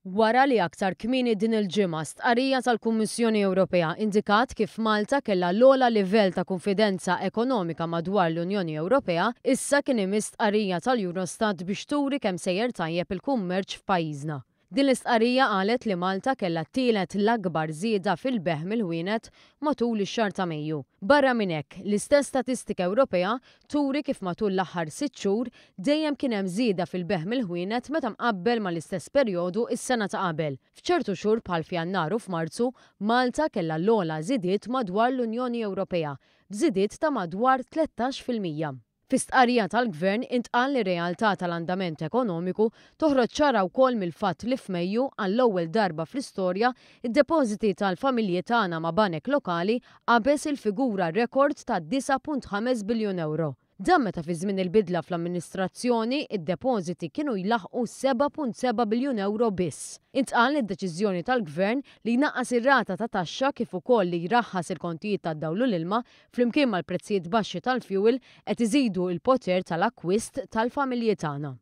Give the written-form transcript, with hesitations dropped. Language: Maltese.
Wara li aktar kmieni din il-ġimgħa stqarrija tal-Kummissjoni Ewropea indikat kif Malta kellha l-ogħla livell ta' kunfidenza ekonomika madwar l-Unjoni Ewropea, issa kien imiss stqarrija tal-Eurostat biex turi kemm sejjer tajjeb il-kummerċ f'pajjiżna. Din l-istqarrija qalet li Malta kellha t-tielet l-akbar żieda fil-bejgħ mill-ħwienet matul ix-xahar ta' Mejju. Barra minn hekk, l-istess statistika Ewropea turi kif matul l-aħħar sitt xhur dejjem kien hemm żieda fil-bejgħ mill-ħwienet meta mqabbel mal-istess perjodu s-sena ta' qabel. F'ċertu xhur bħal f'Jannar u f'Marzu, Malta kellha l-ogħla żidiet madwar l-Unjoni Ewropea, b'żidiet ta' madwar 13%. Fi stqarrija tal-Gvern intqal li r-realtà tal-andament ekonomiku toħroġ ċara wkoll mill-fatt li f'Mejju, għall-ewwel darba fl-istorja, id-depożiti tal-familji tagħna ma' banek lokali qabeż il-figura rekord ta' 9.5 biljun ewro. Dan meta fi żmien il-bidla fl-amministrazzjoni, id-depożiti kienu jlaħħqu 7.7 biljun ewro biss. Intqal li d-deċiżjoni tal-Gvern li jnaqqas ir-rata ta' taxxa kif ukoll li jraħħas il kontijiet tad-dawl u l-ilma flimkien mal-prezzijiet baxxi tal-fuel qed iżidu l-poter tal-akkwist tal-familji tagħna.